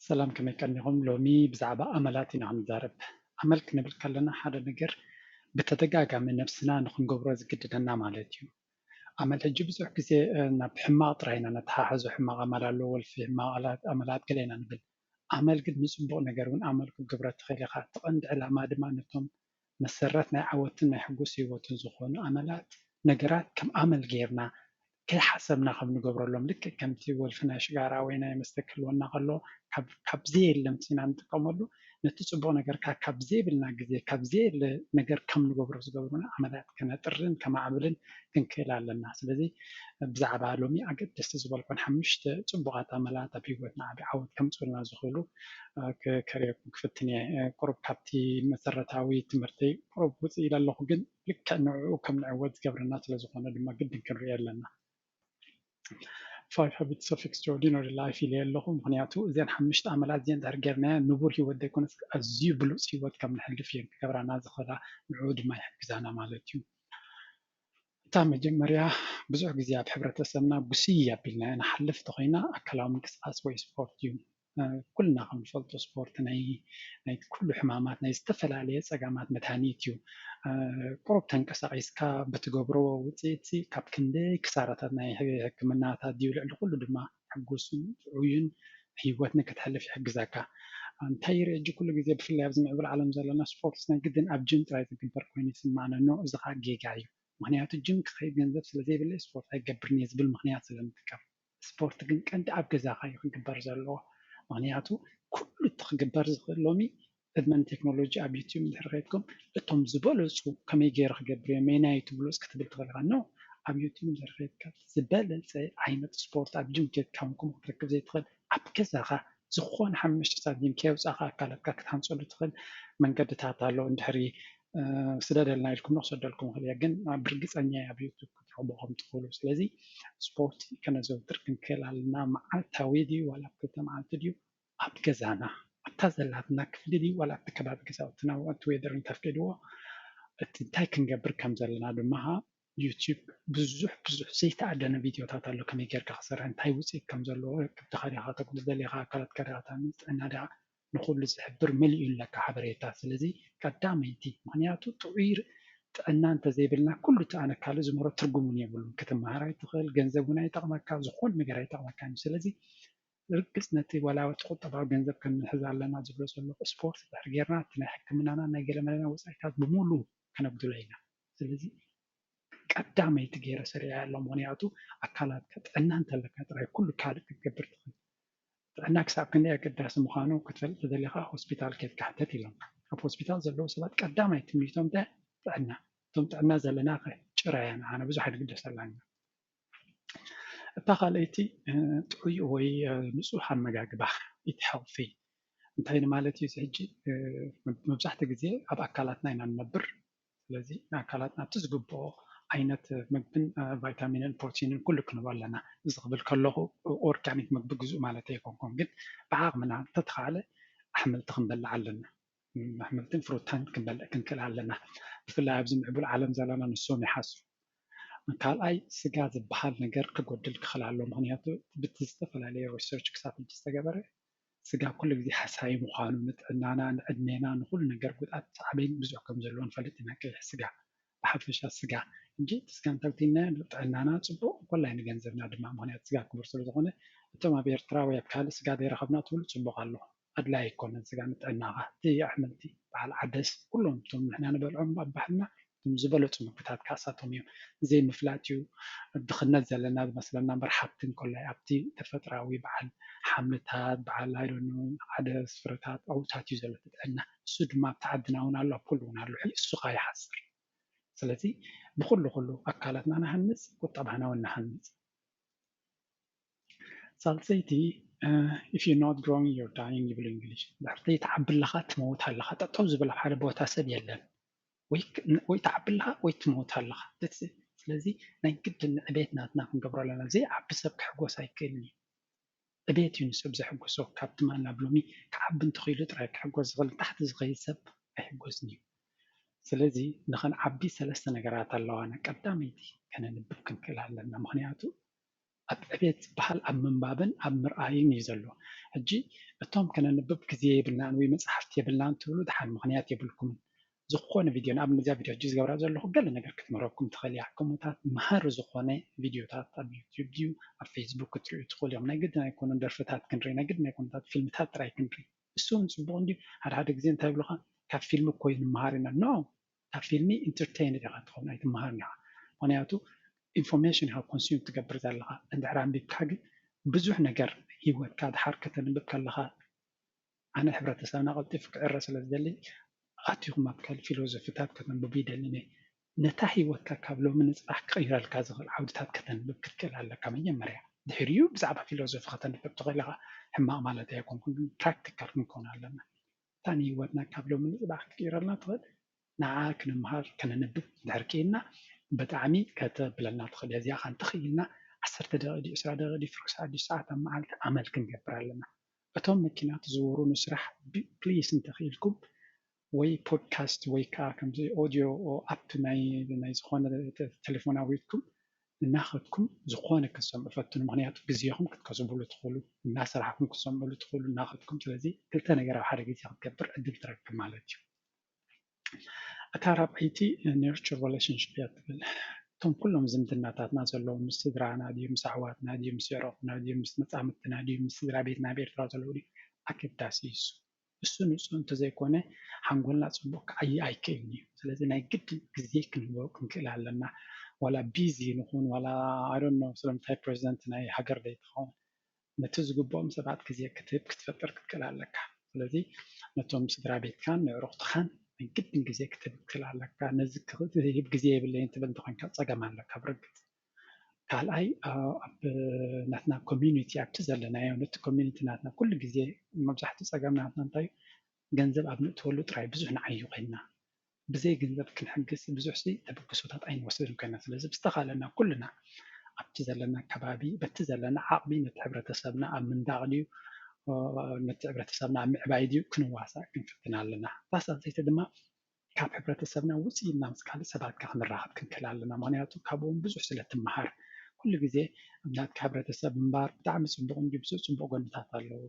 ሰላም፣ ከመይ ቀኒኹም? ሎሚ ብዛዕባ ኣመላት ኢና ክንዛረብ። ኣመል ክንብል ከለና ሓደ ነገር ብተደጋጋሚ ነብስና ንክንገብሮ ዝግድደና ማለት እዩ። ኣመል ሕጂ ብዙሕ ግዜ ናብ ሕማቕ ጥራይ ኢና ነተሓሕዞ። ሕማቕ ኣመል ኣሎ፣ ወልፊ ሕማቕ ኣመላት ገለ ኢና ንብል። ኣመል ግን ንፅቡቕ ነገር እውን ኣመል ክትገብሮ ትኽእል ኢኻ። እቲ ቀንዲ ዕላማ ድማ ነቶም መሰረት ናይ ዓወትን ናይ ሕጉስ ህይወትን ዝኾኑ ኣመላት ነገራት ከም ኣመል ጌርና ከይሓሰብና ከም ንገብረሎም፣ ልክዕ ከምቲ ወልፊ ናይ ሽጋራ ወይ ናይ መስተ ክህልወና ከሎ ካብ ዘየለ ምፅና ንጥቀመሉ፣ ነቲ ፅቡቕ ነገር ካብ ዘየብልና ግዜ ካብ ዘየለ ነገር ከም ንገብሮ ዝገብሩና ኣመላት ከነጥርን ከማዕብልን ክንክእል ኣለና። ስለዚ ብዛዕባ ሎሚ ኣገደስቲ ዝበልኩን ሓሙሽተ ፅቡቓት ኣመላት ኣብ ህይወትና ዓቢ ዓወት ከምፅኡልና ዝኽእሉ ከርእየኩም ክፍትን እየ። ቁሩብ ካብቲ መሰረታዊ ትምህርተይ ቁሩብ ውፅእ ኢለ ኣለኹ፣ ግን ልክዕ ንዕኡ ከም ንዕወት ዝገብረና ስለ ዝኾነ ድማ ግድን ክንሪኦ ኣለና። Five Habits of Extraordinary Life ኢለ ኣለኹ፣ ምክንያቱ እዘን ሓሙሽተ ኣመላት እዚን ድሕር ጌርናዮ ንቡር ህይወት ዘይኮነስ ኣዝዩ ብሉፅ ህይወት ከም ንሕልፍ እየን ክገብራና ዝኽእላ፣ ንዕኡ ድማ ይሕግዛና ማለት እዩ። እታ መጀመርያ፣ ብዙሕ ግዜ ኣብ ሕብረተሰብና ጉስይ ኣቢልናዮ ንሓልፍ እንተኾይና ኣካላዊ ምንቅስቃስ ወይ ስፖርት እዩ። ኩልና ከም ንፈልጦ ስፖርት ናይ ናይ ኩሉ ሕማማት ናይ ዝተፈላለየ ፀጋማት መድሃኒት እዩ። ቁሩብ ተንቀሳቒስካ ብትገብሮ ውፅኢት ካብ ክንደይ ክሳራታት ናይ ሕክምናታት ድዩ ልዕሊ ኩሉ ድማ ሕጉስን ጥዑይን ህይወት ንክትሕልፍ ይሕግዘካ። እንታይ ይርኢ ሕጂ ኩሉ ግዜ ብፍላይ ኣብዚ ምዕብል ዓለም ዘለና ስፖርት ናይ ግድን ኣብ ጅም ጥራይ ዝግበር ኮይኑ ይስማዓና ኣሎ። እዚ ከዓ ጌጋ እዩ። ምክንያቱ ጅም ክኸይድ ገንዘብ ስለ ዘይብለይ ስፖርት ኣይገብርን እየ ዝብል ምክንያት ስለ ንጥቀም። ስፖርት ግን ቀንዲ ኣብ ገዛኻ እዩ ክግበር ዘለዎ። ምክንያቱ ኩሉ እቲ ክግበር ዝኽእል ሎሚ ዕድመን ቴክኖሎጂ ኣብ ዩቲዩብ እንድሕር ከይድኩም እቶም ዝበለፁ ከመይ ገይረ ክገብር እየ መይናይ ትብሉ እስኪ ትብል ትኽእል ኢኻ። ኖ ኣብ ዩቲዩብ እንድሕር ከይድካ ዝበለፀ ዓይነት ስፖርት ኣብ ጅም ከይድካ እውን ክትረክብ ዘይትኽእል ኣብ ገዛኻ ዝኾነ ሓሙሽተ ሳንቲም ከየውፃእኻ ኣካላትካ ክትሃንፀሉ ትኽእል መንገድታት ኣሎ። እንድሕሪ ስደደልና ኢልኩም ንክሰደልኩም ይኽእል እየ፣ ግን ብርግፀኛ ኣብ ዩቱብ ክትረኽቡ ከም ትኽእሉ። ስለዚ ስፖርት ከነዘውትር ክንክእል ኣለና። መዓልታዊ ድዩ ዋላ ኣብ ክልተ መዓልቲ ድዩ ኣብ ገዛና ኣብታ ዘላትና ክፍሊ ድዩ ዋላ ኣብቲ ከባቢ ገዛውትና እቲ ዌደር እንተፍቂድዎ እቲ እንታይ ክንገብር ከም ዘለና ድማ ዩቲዩብ ብዙሕ ብዙሕ ዘይተኣደነ ቪድዮታት ኣሎ። ከመይ ጌርካ ክሰርሕ እንታይ ውፅኢት ከም ዘለዎ ክብድኻ ዲኻ ተጉድል ደሊኻ ኣካላትካ ዲኻ ታምፅ ጥዕና ዲኻ ንኩሉ ዝሕብር መሊኡ ኣለካ ሓበሬታ። ስለዚ ቀዳመይቲ ምክንያቱ ጥዑይ ጥዕና እንተዘይብልና ኩሉ እቲ ኣነካሊ ዝምህሮ ትርጉም እውን የብሉን። ክትመሃር ኣይትኽእል፣ ገንዘብ እውን ኣይጠቕመካ፣ ዝኾነ ነገር ኣይጠቕመካን እዩ። ስለዚ ርግፅ ነቲ ዋላ እቲ ቁጠባዊ ገንዘብ ክንሕዝ ኣለና ዝብሎ ዘለኹ ስፖርት ድሕር ጌርና እቲ ናይ ሕክምናና ናይ ገለመለና ወፃኢታት ብሙሉ ከነጉድሎ ኢና። ስለዚ ቀዳመይቲ ገይረ ሰሪዐ ኣሎ። ምክንያቱ ኣካላትካ ጥዕና እንተለካ ጥራይ ኩሉ ካልእ ክትገብር ትኽእል። ጥዕና ክሳብ ክንደይ ኣገዳሲ ምዃኑ ክትፈልጥ ተደሊኻ ሆስፒታል ከይድካ ሕተት ኢሎም። ኣብ ሆስፒታል ዘለዉ ሰባት ቀዳማይ ትምኒቶም እንታይ? ጥዕና። እቶም ጥዕና ዘለና ከ ጭራያ ንዓና ብዙሕ ኣይንግደሰላን ኢና። እታ ካልኣይቲ ጥዑይ ወይ ንፁህ ኣመጋግባ፣ ኢት ሄልቲ። እንታይ ንማለት እዩ እዚ ሕጂ? መብዛሕትኡ ግዜ ኣብ ኣካላትና ኢና ንነብር። ስለዚ ንኣካላትና ኣብቲ ዝግብኦ ዓይነት ምግብን ቫይታሚንን ፕሮቲንን ኩሉ ክንህቦ ኣለና። እዚ ክብል ከለኹ ኦርጋኒክ ምግቢ ግዙእ ማለት ኣይኮንኩን፣ ግን ብዓቕምና እንተተኻለ ኣሕምልቲ ክንበልዕ ኣለና። ኣሕምልትን ፍሩታን ክንበልዕ ክንክእል ኣለና። ብፍላይ ኣብዚ ምዕቡል ዓለም ዘለና ንሶም ይሓስሩ። ካልኣይ ስጋ ዝበሃል ነገር ክጎድል ክኽእል ኣሎ። ምክንያቱ ብቲ ዝተፈላለየ ሪሰርች ክሳብ ሕጂ ዝተገበረ ስጋ ኩሉ ግዜ ሓሳይ ምዃኑ ንጥዕናና ንዕድሜና ንኩሉ ነገር ጉድኣት ሳዕቤን ብዙሕ ከም ዘለዎ ንፈልጥ ኢና። ቀይሕ ስጋ ብሓፈሻ ስጋ እንጂ እቲ ስጋ እንተብቲልና ጥዕናና ፅቡቅ ኮላይ ንገንዘብና ድማ ምክንያት ስጋ ክቡር ስለ ዝኾነ እቶም ኣብ ኤርትራ ወይ ኣብ ካልእ ስጋ ዘይረኸብና ትብሉ ፅቡቅ ኣሎ። ኣድላይ ኣይኮነን ስጋ ንጥዕናኻ። እቲ ኣሕምልቲ በዓል ዓደስ ኩሎም እቶም ንሕና ንበልዖም ኣብ ባህልና እቶም ዝበለፁ ምግብታት ካሳቶም እዮም። ዘይምፍላጥ እዩ። ድኽነት ዘለና ዝመስለና እምበር ሃብቲ እንኮላይ ኣብቲ ተፈጥራዊ በዓል ሓምልታት በዓል ኣይደኑ ዓደስ ፍረታት ኣብታት እዩ ዘሎ ጥዕና። እሱ ድማ ኣብቲ ዓድና እውን ኣሎ ኣብ ኩሉ እውን ኣሎ። እሱ ከዓ ይሓስር። ስለዚ ብኩሉ ኩሉ ኣካላትና ንሃንፅ ቁጠባና እውን ንሃንፅ። ሳልሰይቲ if you're not growing you're dying ይብሉ እንግሊሽ። ድሕር ዘይትዓቢ ኣለኻ ትመውት ኣለኻ። ጠጠው ዝብል ኣብ ሓደ ቦታ ሰብ የለን። ወይ ትዓቢ ኣለኻ ወይ ትመውት ኣለኻ። ስለዚ ናይ ግድን ዕቤት ናትና ክንገብሮ ኣለና። ዘይዓቢ ሰብ ክሕጎስ ኣይክእልን እዩ። ዕቤት እዩ ንሰብ ዘሕጉሶ። ካብ ትማል ናብ ሎሚ ክዓቢ እንተኽኢሉ ጥራይ ክሕጎስ ዝኽእል፣ ታሕቲ ዝኸይድ ሰብ ኣይሕጎስን እዩ። ስለዚ ንኽንዓቢ ሰለስተ ነገራት ኣለዋና። ቀዳመይቲ ከነንብብ ክንክእል ኣለና። ምኽንያቱ ኣብ ዕቤት ዝበሃል ኣብ ምንባብን ኣብ ምርኣይን እዩ ዘሎ። ሕጂ እቶም ከነንብብ ግዜ የብልናን ወይ መፅሓፍቲ የብልናን ትብሉ ደሓን ምኽንያት የብልኩምን። ዝኾነ ቪድዮ ንኣብነት እዚኣ ቪድዮ ሕጂ ዝገብራ ዘለኹ ገለ ነገር ክትምህረኩም ትኽእል እያ። ከምኡታት መሃሪ ዝኾነ ቪድዮታት ኣብ ዩቲዩብ ድዩ ኣብ ፌስቡክ ክትሪኡ ትኽእሉ እዮም። ናይ ግድን ኣይኮኑን ደርፍታት ክንርኢ፣ ናይ ግድን ኣይኮኑታት ፊልምታት ጥራይ ክንርኢ። እሱ እውን ፅቡቕ እንድዩ። ሓደ ሓደ ግዜ እንታይ ይብሉኻ ካብ ፊልሚ እኮ ይንመሃር ኢና። ኖ፣ ካብ ፊልሚ ኢንተርቴይንድ ኢኻ ትኸውን ኣይትመሃርን ኢኻ። ምክንያቱ ኢንፎርሜሽን ኢኻ ኮንሱም ትገብር ዘለኻ። እንድሕር ኣንቢብካ ግን ብዙሕ ነገር ህይወትካ ድሓር ከተንብብ ከለኻ ኣነ ሕብረተሰብና ቀልጢፉ ክዕረ ስለ ዝደሊ ኣትኹም ኣብ ካልእ ፊሎዞፊታት ከተንብቡ ይደሊ እየ። ነታ ህይወትካ ካብ ሎሚ ንፅባሕ ክቕይረልካ ዝኽእል ዓውድታት ከተንብብ ክትክእል ኣለካ መጀመርያ። ድሕሪኡ ብዛዕባ ፊሎዞፊ ከተንብብ ትኽእል ኢኻ። ሕማቕ ማለት ኣይኮንኩን፣ ግን ፕራክቲካል ክንከውን ኣለና። እታ ንህይወትና ካብ ሎሚ ንፅባሕ ክትቅይረልና ትኽእል ንዓ ክንምሃር ከነንብብ እንድሕር ክኢልና ብጣዕሚ ከተብለና ትኽእል እያ። እዚኣ ከ እንተኽኢልና ዓሰርተ ደቂቕ ድዩ ዕስራ ደቂቕ ድዩ ፍርቂ ሰዓት ድዩ ሰዓት ኣብ መዓልቲ ኣመል ክንገብር ኣለና። እቶም መኪና ትዝውሩ ንስራሕ ፕሊስ እንተኽኢልኩም ወይ ፖድካስት ወይ ከዓ ከምዚ ኦዲዮ ኣፕ ናይ ናይ ዝኾነ ቴሌፎን ኣውሪድኩም እናኸድኩም ዝኾነ ክትሰምዑ ፈትኑ። ምክንያቱ ግዜኹም ክትከስብሉ ትኽእሉ፣ እናሰራሕኩም ክትሰምዑሉ ትኽእሉ እናኸድኩም። ስለዚ ክልተ ነገር ኣብ ሓደ ግዜ ክትገብር ዕድል ትረክብ ማለት እዩ። እታ ራብዐይቲ ነርቸር ሪሌሽንሽፕ እያ ትብል። እቶም ኩሎም ዝምድናታትና ዘለዉ ምስ ስድራና ድዩ ምስ ኣሕዋትና ድዩ ምስ የዕሩኽትና ድዩ ምስ መፃምድትና ድዩ ምስ ስድራ ቤትና ኣብ ኤርትራ ዘለዉ ድዩ ኣገዳሲ እዩ እሱ። እሱ ንፁህ እንተዘይኮነ ሓንጎልና ፅቡቅ ክዓይ ኣይክእልን እዩ። ስለዚ ናይ ግድን ግዜ ክንህቦ ክንክእል ኣለና። ዋላ ቢዚ ንኹን ዋላ ኣይ ዶንት ኖ ስለምንታይ ፕሬዚደንት ናይ ሃገር ዘይትኸውን ነቲ ዝግብኦም ሰባት ግዜ ክትህብ ክትፈጥር ክትክእል ኣለካ። ስለዚ ነቶም ስድራ ቤትካን ንዕሩኽትኻን ናይ ግድን ግዜ ክትህብ ክትክእል ኣለካ። ነዚ ክህብ ግዜ የብለይን ትብል እንተኾይንካ ፀገም ኣለካ ብርግፅ። ካልኣይ ኣብ ናትና ኮሚኒቲ ኣብቲ ዘለናዮ ነቲ ኮሚኒቲ ናትና ኩሉ ግዜ መብዛሕትኡ ፀገም ናትና እንታይ ገንዘብ ኣብ ንእትወሉ ጥራይ ብዙሕ ንዓዩ ኮይንና ብዘይ ገንዘብ ክንሕግዝ ብዙሕ ሲ ተበግሶታት ኣይንወስድን ኮይና። ስለዚ ብዝተኻለና ኩልና ኣብቲ ዘለና ከባቢ በቲ ዘለና ዓቕሚ ነቲ ሕብረተሰብና ኣብ ምንዳቕ ድዩ ነቲ ሕብረተሰብና ኣብ ምዕባይ ድዩ ክንዋሳእ ክንፍትን ኣለና። እታ ሳልሰይቲ ድማ ካብ ሕብረተሰብና ውፅእ ኢልና ምስ ካልእ ሰባትካ ክንራኸብ ክንክእል ኣለና። ምክንያቱ ካብኦም ብዙሕ ስለ ትመሃር ኩሉ ግዜ ናትካ ሕብረተሰብ ምንባር ብጣዕሚ ፅቡቕ እንዲ ብዙሕ ፅቡቅ ጎንታት ኣለዎ።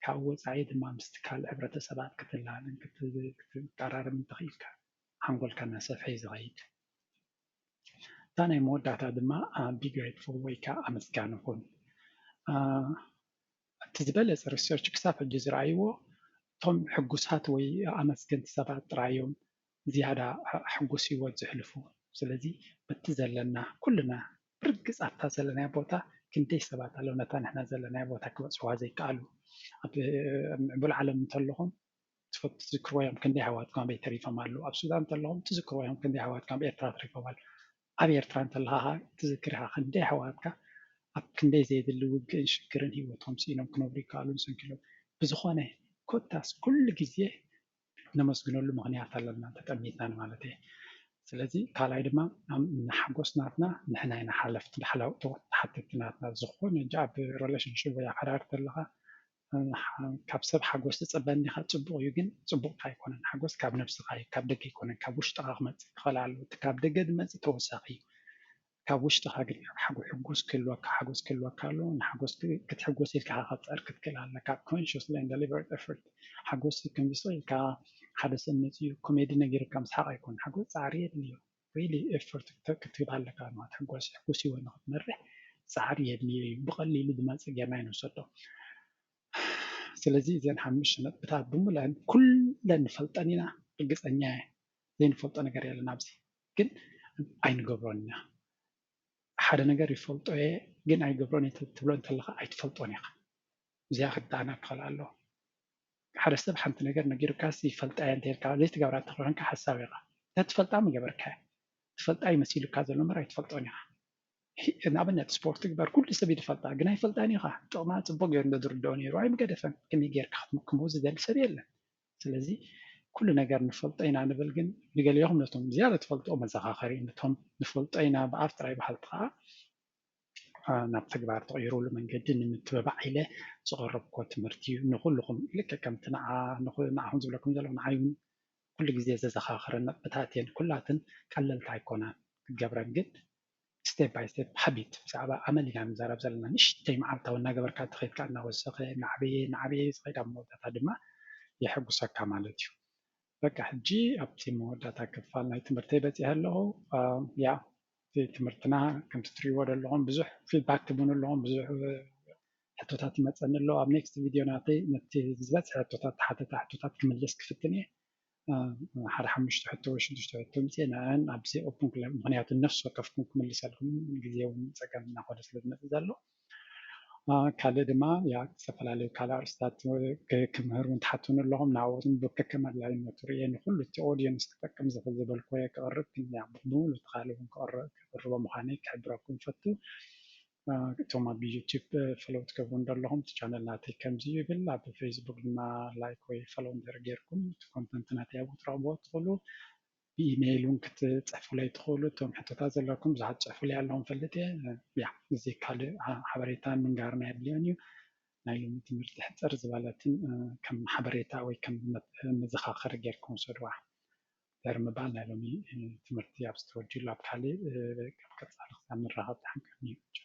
ካብኡ ወፃኢ ድማ ምስቲ ካልእ ሕብረተሰባት ክትላለን ክትቀራረብ እንተኽኢልካ ሓንጎልካ እናሰፍሐ እዩ ዝኸይድ። እታ ናይ መወዳእታ ድማ be grateful ወይ ከዓ ኣመስጋኒ ኩን። እቲ ዝበለፀ ሪሰርች ክሳብ ሕጂ ዝረኣይዎ እቶም ሕጉሳት ወይ ኣመስገንቲ ሰባት ጥራዮም ዝያዳ ሕጉስ ህይወት ዘሕልፉ። ስለዚ በቲ ዘለና ኩልና ብርግፅ ኣብታ ዘለናዮ ቦታ ክንደይ ሰባት ኣለዉ ነታ ንሕና ዘለናዮ ቦታ ክበፅሕዋ ዘይከኣሉ። ኣብ ምዕቡል ዓለም እንተለኹም ትዝክርዎ እዮም ክንደይ ኣሕዋትኩም ኣበይ ተሪፎም ኣለዉ። ኣብ ሱዳን እንተለኹም ትዝክርዎ እዮም ክንደይ ኣሕዋትኩም ኣብ ኤርትራ ተሪፎም ኣለዉ። ኣብ ኤርትራ እንተለኻ ትዝክር ኢኻ ክንደይ ኣሕዋትካ ኣብ ክንደይ ዘየድሊ ውግእን ሽግርን ህይወቶም ስኢኖም ክነብሩ ይከኣሉን ሰንኪሎም። ብዝኾነ ኮታስ ኩሉ ግዜ ነመስግነሉ ምኽንያት ኣለና ተጠሚትና ማለት እየ። ስለዚ ካልኣይ ድማ ንሓጎስ ናትና ንሕና ኢና ሓለፍቲ ዳሕላውቶ ተሓተቲ ናትና ዝኾነ እንጂ ኣብ ሪሌሽንሽፕ ወይ ኣብ ሓዳር ተለኻ ካብ ሰብ ሓጎስ ትፅበ እንዲኻ ፅቡቕ እዩ ግን ፅቡቕካ ኣይኮነን ሓጎስ ካብ ነብስኻ እዩ ካብ ደገ ኣይኮነን ካብ ውሽጥኻ ክመፅእ ይኽእል ኣሎ እቲ ካብ ደገ ዝመፅእ ተወሳኺ እዩ ካብ ውሽጥኻ ግን ሕጉስ ክህልወካ ሓጎስ ክህልወካ ኣሎ ንሓጎስ ክትሕጎስ ኢልካ ክትፀር ክትክእል ኣለካ consciously and deliberate effort ሓጎስ ከምዚ ኢልካ ሓደ ሰብ መፅኡ ኮሜዲ ነጊርካ ምስሓቕ ኣይኮን ሓጎስ ፃዕሪ የድልዮ really effort ክትህብ ኣለካ ማለት ሕጎስ ሕጉስ ህይወት ንክትመርሕ ፃዕሪ የድልዮ እዩ ብቐሊሉ ዝመፅእ ጌርና ኣይንውሰዶ ስለዚ እዘን ሓሙሽተ ነጥብታት ብምልአን ኩለን ንፈልጠን ኢና ርግፀኛ እየ ዘይንፈልጦ ነገር የለን ኣብዚ ግን ኣይንገብሮን ኢና ሓደ ነገር ይፈልጦ እየ ግን ኣይገብሮን እየ ትብሎ እንተለካ ኣይትፈልጦን ኢካ እዚኣ ክዳና ክኽእል ኣለዎ ሓደ ሰብ ሓንቲ ነገር ነጊሩካ ይፈልጣ እየ እንተልካ ዘይትገብራ እንተኮንካ ሓሳብ ኢካ ተትፈልጣ ምገበርካ ትፈልጣ ይመሲሉካ ዘሎ እምበር ኣይትፈልጦን ኢካ ንኣብነት ስፖርት ግበር ኩሉ ሰብ ይፈልጣ ግን ኣይፈልጣን ኢካ ጥቕማ ፅቡቅ ገይሩ እንተዝርድኦ ነይሩ ኣይምገደፈን ከመይ ገይርካ ክትምክሞ ዝደሊ ሰብ የለን ስለዚ ኩሉ ነገር ንፈልጦ ኢና ንብል ግን ንገሊኹም ነቶም ዝያዳ ትፈልጥኦ መዘኻኸሪ ነቶም ንፈልጦ ኢና ብኣፍ ጥራይ በሃልቲ ከዓ ናብ ተግባር ተቐይሩሉ መንገዲ ንምትብባዕ ኢለ ዝቐረብኮ ትምህርቲ እዩ ንኩልኹም ልክዕ ከምቲ ንዓኹም ዝብለኩም ዘለኹ ንዓይ እውን ኩሉ ግዜ ዘዘኻኽረን ነጥብታት እየን ኩላትን ቀለልቲ ኣይኮናን ክትገብረን ግን step by step habit ብዛዕባ ኣመል ኢና ንዛረብ ዘለና። ንእሽተይ መዓልታዊ እናገበርካ እንተኸድካ እናወሰኸ እናዓበየ እናዓበየ ዝኸይድ ኣብ መወዳእታ ድማ የሐጉሰካ ማለት እዩ። በቃ ሕጂ ኣብቲ መወዳእታ ክፋል ናይ ትምህርተይ በፂሐ ኣለኹ። ያ ትምህርትና ከምቲ ትሪእዎ ዘለኹም ብዙሕ ፊድባክ ትብኑ ኣለኹም፣ ብዙሕ ሕቶታት ይመፀኒ ኣሎ። ኣብ ኔክስት ቪድዮ ናተይ ነቲ ዝበፅሐ ሕቶታት ተሓተተ ሕቶታት ክምልስ ክፍትን እየ። ሓደ ሓሙሽተ ሕቶ ወይ ሽዱሽተ ሕቶ ምፅእ ንዕን ኣብዚ ኦፕን ክለ ምክንያቱ ነፍሲ ወከፍኩም ክምልሰልኩም ግዜ እውን ፀገም እናኮነ ስለ ዝመፅእ ዘሎ። ካልእ ድማ ያ ዝተፈላለዩ ካልእ ኣርእስታት ክምህር እውን ትሓቱን ኣለኹም። ንኣብኡን ብከከም ኣድላይነቱ ርየ ንኩሉ እቲ ኦዲየንስ ክጠቅም ዝኽእል ዝበልኩዎ ክቕርብ ግን ብሙሉ ተኻሊ እውን ክቕርቦ ምዃነይ ክሕብረኩም ፈቱ። እቶም ኣብ ዩቲብ ፈለው ትገብሩ እንደለኹም እቲ ቻነል ናተይ ከምዚ ይብል። ኣብ ፌስቡክ ድማ ላይክ ወይ ፈለው እንድሕር ጌርኩም እቲ ኮንተንት ናተይ ኣብኡ ትረኽብዎ ትኽእሉ። ብኢሜይል እውን ክትፅሕፉለይ ትኽእሉ። እቶም ሕቶታት ዘለኩም ብዙሓት ፅሕፉለይ ኣለኹም ፈልጥ እየ። ያ እዚ ካልእ ሓበሬታ ምንጋርና የድልዮን እዩ። ናይ ሎሚ ትምህርቲ ሕፅር ዝበለትን ከም ሓበሬታ ወይ ከም መዘኻኸሪ ጌርኩም ውሰድዋ። ድሕሪ ምባል ናይ ሎሚ ትምህርቲ ኣብዚ ተወዲሉ ኣብ ካልእ ኣብ ቀፃሊ ክሳብ ንራኸብ ብጣዕሚ ቀኒ እዩ።